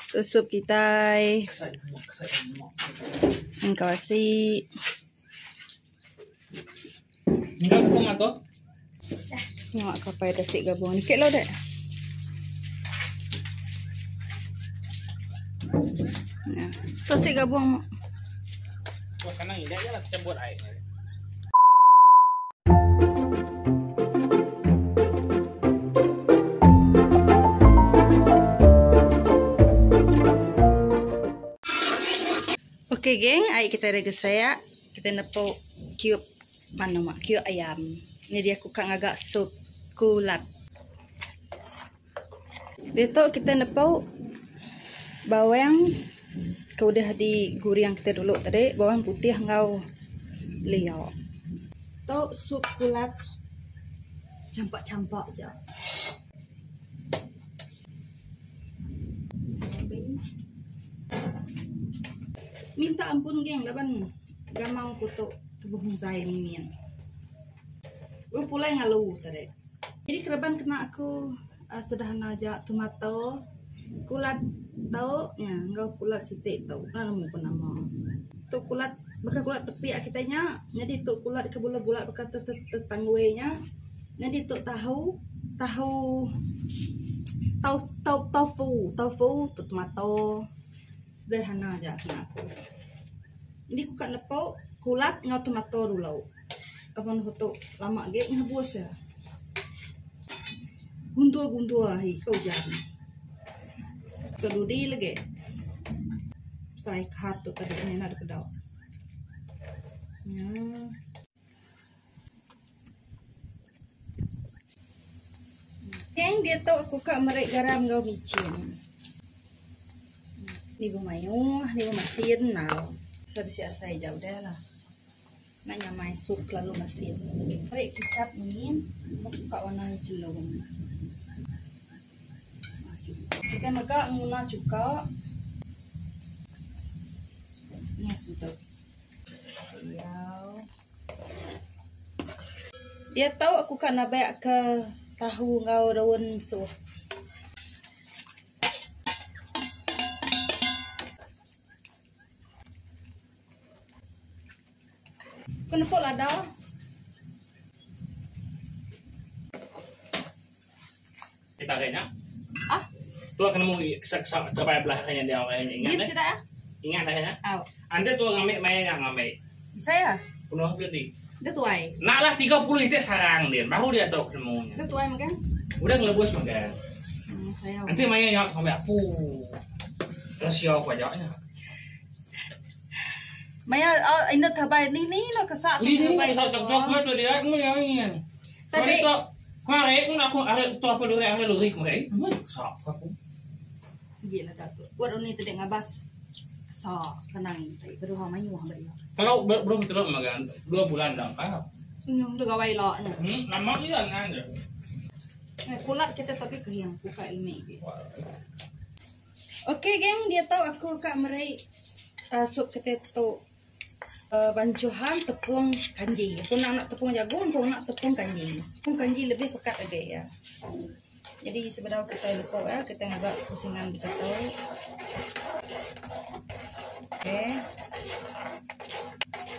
Tu sup kitai. Engkau asi. Ninggal tepung aku. Tengok aku apa ada sik gabung ni. Sikit lah dek. Ya. Tu sik gabung. Wah, kanang ini aja lah campur air. Okey geng, ai kita ada gesak. Kita nepuk cube mana mak cube ayam. Ni dia aku kak ngaga sup kulat. Ditu kita nepuk bawang ke udah diguring kita dulu tadi, bawang putih enggau lia. Tu sup kulat champak-champak ja. Minta ampun geng laban gamau ku tu tubuh muzai mimin. Ku pulai ngalu tadi. Jadi kereban kena aku uhh sederhana aja tomato, kulat tu nya enggau kulat siti tu enda nemu ku nama. Tu kulat baka kulat tepi kitai nya nyadi tu kulat ke bulat-bulat baka tetanggui nya. Nyadi tu tahu, tahu tau tau tofu, tofu tu tomato sederhana aja kena aku. Nyadi ku ka nepu kulat enggau tomato dulu. Aban ku tu lama agi ngehebus iya. Guntur-guntur ahi ka ujan. Ke dudi lagi sai khat tu tadi nya enda dipeda. Nya. Geng diatu aku ka meri garam enggau micin. Nibu mayuh, nibu masin tau. Pasal bisi asai ja udah lah. Enda nyamai sup kelalu masin. Meri kicap ngin ka warna chelum. Kitai mega nguna chuka. Setengah suntuk. Diatu aku ka nabek ke tahu enggau daun suh. Ku nepu lada. Kita ari nya. Ah. Tua kena nemu kesa-kesa terbai belah ari nya diau ari nya ingat Gin deh. sida ah. Ingat ari nya. Au. Ante tua ngambi maya nya ngambi. Saya. Penuh beli. Dia tuai. Nak lah 30 iti sarang din baru dia tu kena nemu nya. Dia tuai megang. Udah ngelebus megang. Saya. Enti maya nya ngambi apu. Rahsia ku aja nya. Maya uh, indu tabai ni ni lo kesak tu Ni tabai. kesak cok cok tu dia mu yang ni. Tadi tu kemari pun aku hari tu apa luri hari luri kemari. Kesak aku. Iya lah tu. Buat ni tadi ngabas. Kesak tenang tadi berdoa mayu hamba dia. Kalau belum teruk makan 2 bulan dah kah. Nyung tu gawai lok nya. Lama dia ngan je. Eh, kulat kita tapi kehiang buka ilmi. Okey geng, dia tahu aku kak meri sup kita tu bancuhan tepung kanji. Aku nak nak tepung jagung, aku nak tepung kanji. Tepung kanji lebih pekat lagi ya. Jadi sebedau kita lupa ya, kita ngagak pusingan kita tu. Okey.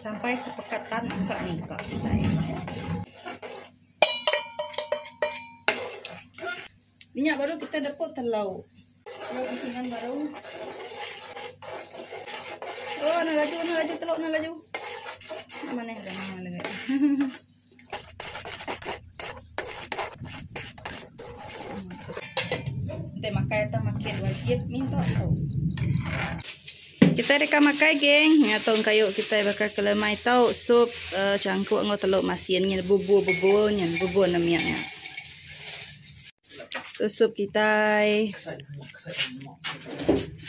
Sampai kepekatan angka ni kak kita. Minyak baru kita dapur telur. Telur pusingan baru. Oh, nak laju, nak laju telur, nak laju. Mana yang mana lagi? Kita makai atau makin wajib minta tu. Kita deka makai geng, ngatong kayu kita bakal kelemai tau sup cangkuk enggau telur masin nyin bubur-bubur nyin bubur nemik nya. Tu sup kitai.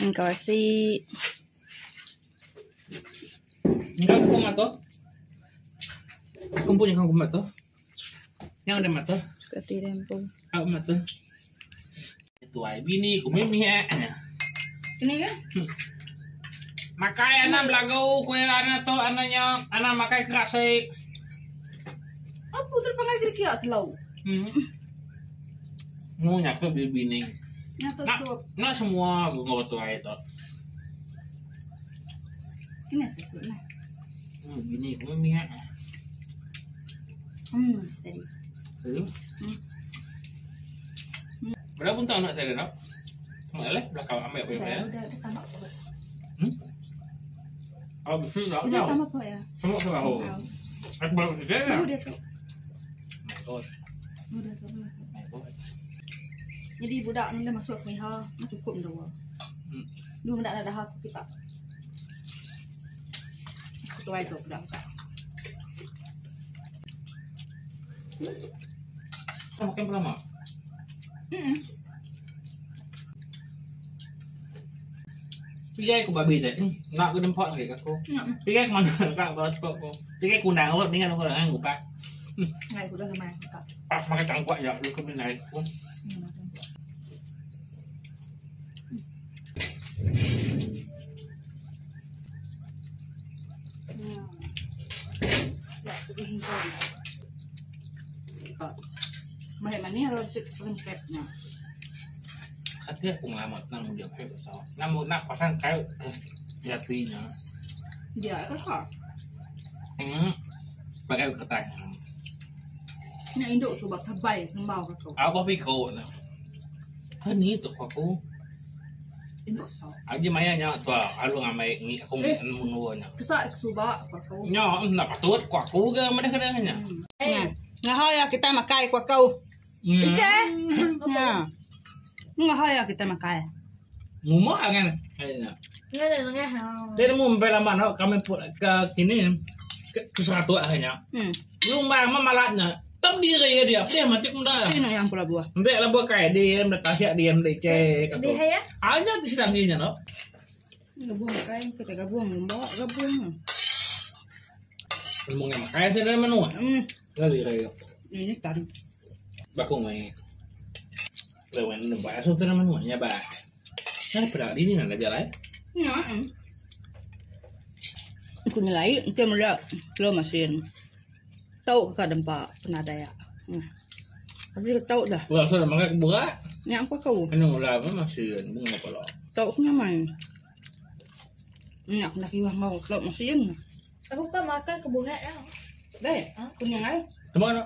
Engkau asi. Nyengkau aku mata. Aku pun nyengkau aku mata. Yang ada mata. Suka ti rempu. Aku mata. Tuai bini ku mih mih Ini ke? Makai anak belagu ku iya anak tu anak nya anak makai kerasik. Apa tu pangai kira kia telau. Mu nya ke bini. Nya tu sup. Enda semua bunga tuai tu. Kena sup nah. Bini ku minyak. Steady. Berapa pun tahu nak saya nak. Mak leh belakang ambil apa yang Udah udah tambah apa? Oh, betul tak? Udah tambah apa ya? Semua ke tahu. Aku baru kerja ya. Udah tu. My God. Udah tu. My God. Jadi budak ni dah masuk ke ha, cukup dua. Dua budak dah dah aku kita. Aku tuai tu budak. Kau makan berapa lama? Pergi aku babi tadi. Nak aku tempat lagi aku. Pergi ke mana kak bawa cepat aku. Pergi kunang aku tinggal aku dengan aku pak. Ngai aku dah sama kak. Pak makan cangkuak ya, lu kena naik aku. Ya, pergi hingga. Baik mana harus konsepnya. Hati aku ngelamat nang dia kayak besar. Namun nak pasang kayu jatinya. Dia apa? Pakai kertas. Nak induk sebab terbaik kembau kau. Apa piko nak? Ni tu aku. Induk sah. Aja maya nya tu alu ngamai ngi aku menuanya. Kesak subak aku. Nya nak patut ku aku ke mana kena nya. Ngah ya kita makai ku kau. Ice. Ya. Ngah ya kita makai. Ngumah kan. Dia mau bela mana kami ke kini ke satu akhirnya. Lumbang mamalaknya. Tetap diri dia. Dia mati kunda. Ini yang pula buah. Nanti lah buah kayak dia, mereka siap dia, mereka cek. Dia ya? Hanya di sedang ini no. Gabung kain kita gabung, bawa gabung. Ngomong yang kain saya dari mana? Lali raya. Ini tadi. Baku main. Lewan nampak asal dari mana? Ya ba. Ada pada ini nak ada lain. Ya. Aku nilai, kita mula lo mesin. Tahu ke dempak penadaya. Tapi tahu dah. Wah, sudah makan buah. Yang aku kau. Ini mula apa masih bunga apa lo? Tahu aku nyaman. Ini aku nak iwah mau tahu mesin. Aku kan makan kebuhat dah. Deh, kuning ai. Teman.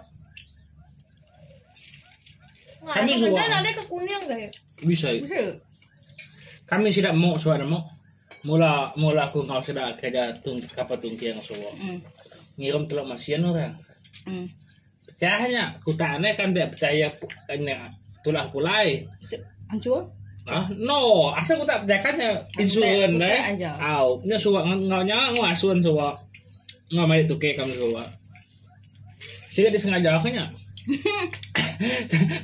Kami semua. Ada ke kuning ke? Bisa. Kami tidak mau suara mau. Mula mula aku ngau sudah kerja tung kapal tungki yang suwa. Ngirim telur masian orang. Percayanya, aku tak aneh kan dia percaya tulah pulai. Hancur? Ah, no, asal aku tak percaya kan insuran deh. Aw, ni suwa ngau nya ngau asuan suwa. Ngau mai tuke kamu suwa. Sehingga dia sengaja akunya.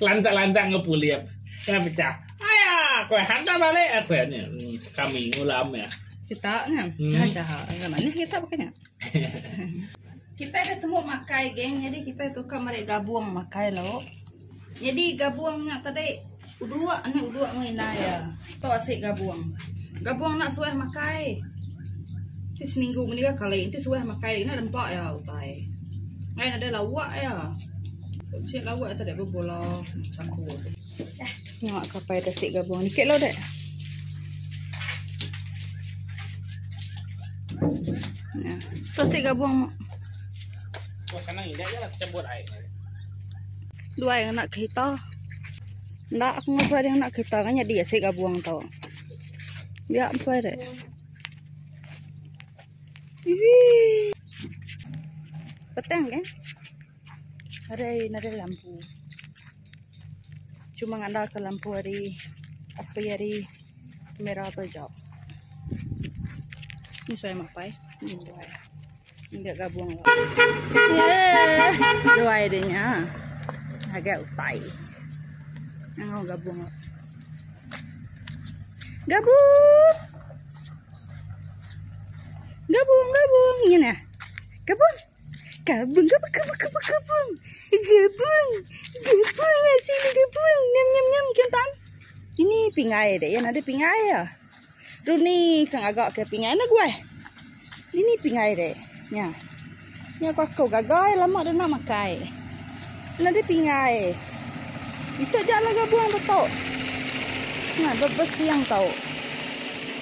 Lantak-lantak ngepuliap. Kena pecah. Ayah, aku hantar balik aku ni. Kami ngulam ya. Kita ni, jaha-jaha. Mana kita pakainya? Kita ada temu makai geng, jadi kita tukar mereka gabung makai lo. Jadi gabungnya tadi udua ni udua ngina ya. Tu asik gabung. Gabung nak suah makai. Itu seminggu menikah kali, itu suah makai ini ada empat ya utai. Lain ada lawak ya. Cik lawak tadi berbola campur. Tengok kapai dah sik gabung ni sikit lo dek. Ya. Tu sik gabung. Wah, senang ini aja lah campur air. Dua yang nak kereta. Nak aku ngasuh dia nak kereta kan jadi sik gabung tau. Biar suai dek. Ih. Petang kan? Ada ada lampu. Cuma ngandalkan lampu hari apa hari merah atau hijau. Ini saya mapai. Ini dua. Ini gabung. Yeah. Dua adanya. Agak utai. Yang gabung. Gabung. Gabung, gabung. Ini nah. Gabung. Gabung, gabung, gabung, gabung, gabung. Gabung. Gabung ya sini gabung. Nyam nyam nyam kentan. Ini pingai deh ya, ada pingai ya. Runi kang agak ke pingai na gue. Ini pingai deh. Ya. Ya aku gagal lama dah nak makai. Ada pingai. Itu jalan gabung betul. Nah, bebes siang tau.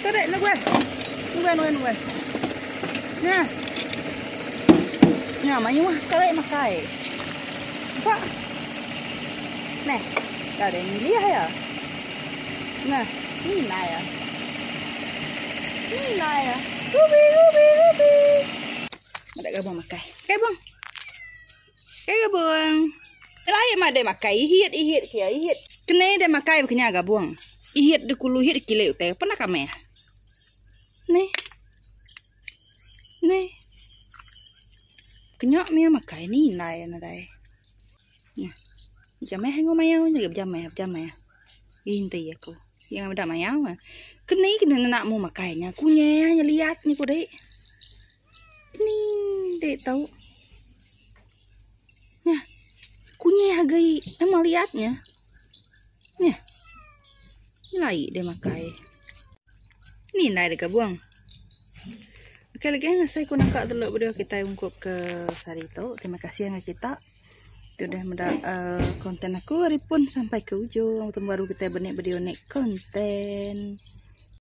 Tarik nak gue. Nunggu, nunggu, nunggu. Nah. Nah, mayuh sekali makai. Nampak? Nah, dah ada milih ya. Nah, ni nai ya. Ni nai ya. Ruby, ruby, ruby. Ada gabung makai. Makai bang. Makai gabung. Lain mah dek makai ihit ihit kia ihit. Kene dek makai kenya gabung. Ihit de kulu ihit kile utai. Pernah kame? Nih. Nih. Kenya mia makai ni indai nadai. Nah. Jameh ngau mayau nya jameh jameh. Inti aku. Yang meda mayau ah. Keni kena nak mu makai nya kunyah nya liat ni ku dek. Keni dek tau. Nya. Kunyah agi emang liatnya. Nya. Nyelai dia makai. Ni indai deka buang. Okey lagi ngasai ku nangka dulu video kitai ungkup ke sehari tu. Terima kasih ngagai kita ti udah meda uh, konten aku ari pun sampai ke ujung. Betemu baru kitai benik video nik konten.